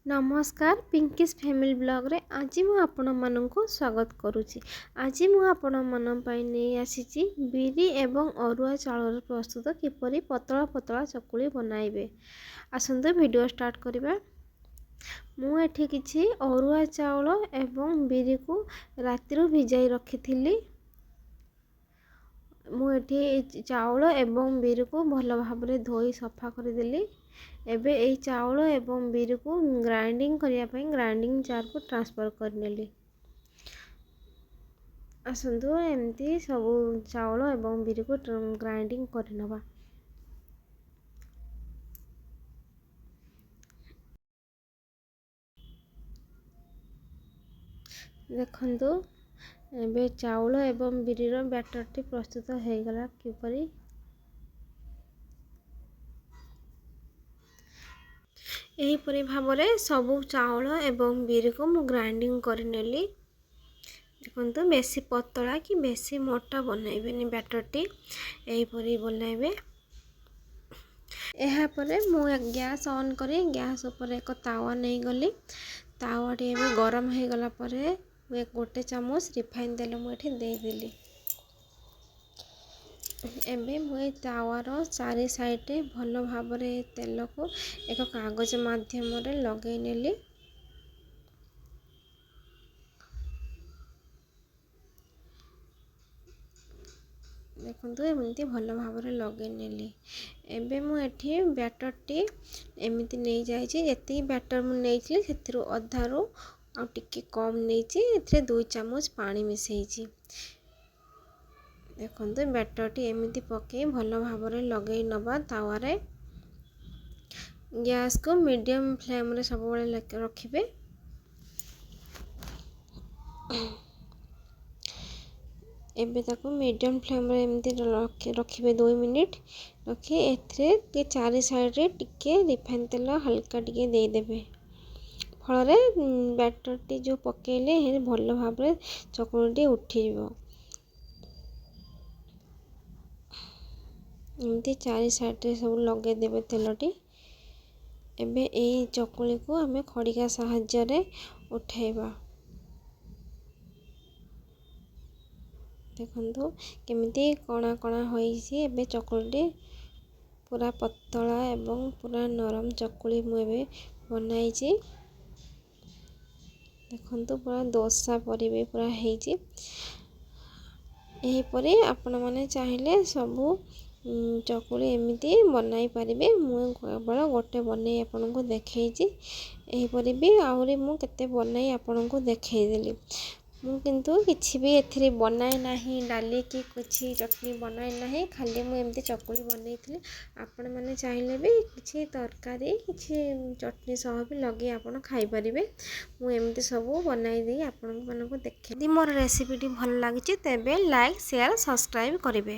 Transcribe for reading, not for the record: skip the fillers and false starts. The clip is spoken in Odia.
ନମସ୍କାର, ପିଙ୍କିସ୍ ଫ୍ୟାମିଲି ବ୍ଲଗ୍ରେ ଆଜି ମୁଁ ଆପଣମାନଙ୍କୁ ସ୍ୱାଗତ କରୁଛି। ଆଜି ମୁଁ ଆପଣମାନଙ୍କ ପାଇଁ ନେଇ ଆସିଛି ବିରି ଏବଂ ଅରୁଆ ଚାଉଳରେ ପ୍ରସ୍ତୁତ କିପରି ପତଳା ପତଳା ଚକୁଳି ବନାଇବେ। ଆସନ୍ତୁ ଭିଡ଼ିଓ ଷ୍ଟାର୍ଟ କରିବା। ମୁଁ ଏଠି କିଛି ଅରୁଆ ଚାଉଳ ଏବଂ ବିରିକୁ ରାତିରୁ ଭିଜାଇ ରଖିଥିଲି। ମୁଁ ଏଠି ଚାଉଳ ଏବଂ ବିରିକୁ ଭଲ ଭାବରେ ଧୋଇ ସଫା କରିଦେଲି। ଏବେ ଏଇ ଚାଉଳ ଏବଂ ବିରିକୁ ଗ୍ରାଇଣ୍ଡିଙ୍ଗ କରିବା ପାଇଁ ଗ୍ରାଇଣ୍ଡିଙ୍ଗ ଜାର୍କୁ ଟ୍ରାନ୍ସଫର୍ କରିନେଲି। ଆସନ୍ତୁ ଏମିତି ସବୁ ଚାଉଳ ଏବଂ ବିରିକୁ ଗ୍ରାଇଣ୍ଡିଙ୍ଗ କରିନେବା। ଦେଖନ୍ତୁ, ଏବେ ଚାଉଳ ଏବଂ ବିରିର ବ୍ୟାଟର୍ଟି ପ୍ରସ୍ତୁତ ହୋଇଗଲା କିପରି। ଏହିପରି ଭାବରେ ସବୁ ଚାଉଳ ଏବଂ ବିରିକୁ ମୁଁ ଗ୍ରାଇଣ୍ଡିଙ୍ଗ କରିନେଲି। ଦେଖନ୍ତୁ, ବେଶୀ ପତଳା କି ବେଶୀ ମୋଟା ବନାଇବେନି, ବ୍ୟାଟର୍ଟି ଏହିପରି ବନାଇବେ। ଏହାପରେ ମୁଁ ଗ୍ୟାସ୍ ଅନ୍ କରି ଗ୍ୟାସ୍ ଉପରେ ଏକ ତାୱା ନେଇଗଲି। ତାୱାଟି ଏବେ ଗରମ ହୋଇଗଲା ପରେ ମୁଁ ଗୋଟେ ଚାମଚ ରିଫାଇନ୍ ତେଲ ମୁଁ ଏଠି ଦେଇଦେଲି। ଏବେ ମୁଁ ଏଇ ତାୱାର ଚାରି ସାଇଡ଼୍ରେ ଭଲ ଭାବରେ ତେଲକୁ ଏକ କାଗଜ ମାଧ୍ୟମରେ ଲଗାଇ ନେଲି। ଦେଖନ୍ତୁ, ଏମିତି ଭଲ ଭାବରେ ଲଗାଇ ନେଲି। ଏବେ ମୁଁ ଏଠି ବ୍ୟାଟର୍ଟି ଏମିତି ନେଇଯାଇଛି। ଯେତିକି ବ୍ୟାଟର୍ ମୁଁ ନେଇଥିଲି, ସେଥିରୁ ଅଧାରୁ ଆଉ ଟିକେ କମ୍ ନେଇଛି। ଏଥିରେ 2 ଚାମଚ ପାଣି ମିଶାଇଛି। ଦେଖନ୍ତୁ, ବ୍ୟାଟର୍ଟି ଏମିତି ପକାଇ ଭଲ ଭାବରେ ଲଗାଇ ନେବା ତାୱାରେ। ଗ୍ୟାସ୍କୁ ମିଡ଼ିୟମ୍ ଫ୍ଲେମ୍ରେ ସବୁବେଳେ ରଖିବେ। ଏବେ ତାକୁ ମିଡ଼ିୟମ୍ ଫ୍ଲେମ୍ରେ ଏମିତି ରଖିବେ। 2 ମିନିଟ୍ ରଖି ଏଥିରେ ଟିକେ ଚାରି ସାଇଡ଼୍ରେ ଟିକେ ରିଫାଇନ୍ ତେଲ ହାଲକା ଟିକେ ଦେଇଦେବେ। ଫଳରେ ବ୍ୟାଟର୍ଟି ଯେଉଁ ପକାଇଲେ ଭଲ ଭାବରେ ଚକୁଳିଟି ଉଠିଯିବ। ଏମିତି ଚାରି ସାଇଡ଼୍ରେ ସବୁ ଲଗାଇଦେବେ ତେଲଟି। ଏବେ ଏଇ ଚକୁଳିକୁ ଆମେ ଖଡ଼ିକା ସାହାଯ୍ୟରେ ଉଠାଇବା। ଦେଖନ୍ତୁ କେମିତି କଣା କଣା ହୋଇଛି। ଏବେ ଚକୁଳିଟି ପୁରା ପତଳା ଏବଂ ପୁରା ନରମ ଚକୁଳି ମୁଁ ଏବେ ବନାଇଛି। ଦେଖନ୍ତୁ, ପୁରା ଦୋସା ପରି ବି ପୁରା ହେଇଛି। ଏହିପରି ଆପଣମାନେ ଚାହିଁଲେ ସବୁ ଚକୁଳି ଏମିତି ବନାଇ ପାରିବେ। ମୁଁ କେବଳ ଗୋଟେ ବନେଇ ଆପଣଙ୍କୁ ଦେଖେଇଛି। ଏହିପରି ବି ଆହୁରି ମୁଁ କେତେ ବନାଇ ଆପଣଙ୍କୁ ଦେଖେଇଦେଲି। ମୁଁ କିନ୍ତୁ କିଛି ବି ଏଥିରେ ବନାଏ ନାହିଁ, ଡାଲି କି କିଛି ଚଟଣି ବନାଏ ନାହିଁ, ଖାଲି ମୁଁ ଏମିତି ଚକୁଳି ବନେଇଥିଲି। ଆପଣମାନେ ଚାହିଁଲେ ବି କିଛି ତରକାରୀ, କିଛି ଚଟଣି ସହ ବି ଲଗେଇ ଆପଣ ଖାଇପାରିବେ। ମୁଁ ଏମିତି ସବୁ ବନାଇ ଦେଇ ଆପଣମାନଙ୍କୁ ଦେଖେ। ଯଦି ମୋର ରେସିପିଟି ଭଲ ଲାଗିଛି, ତେବେ ଲାଇକ୍, ସେୟାର, ସବସ୍କ୍ରାଇବ୍ କରିବେ।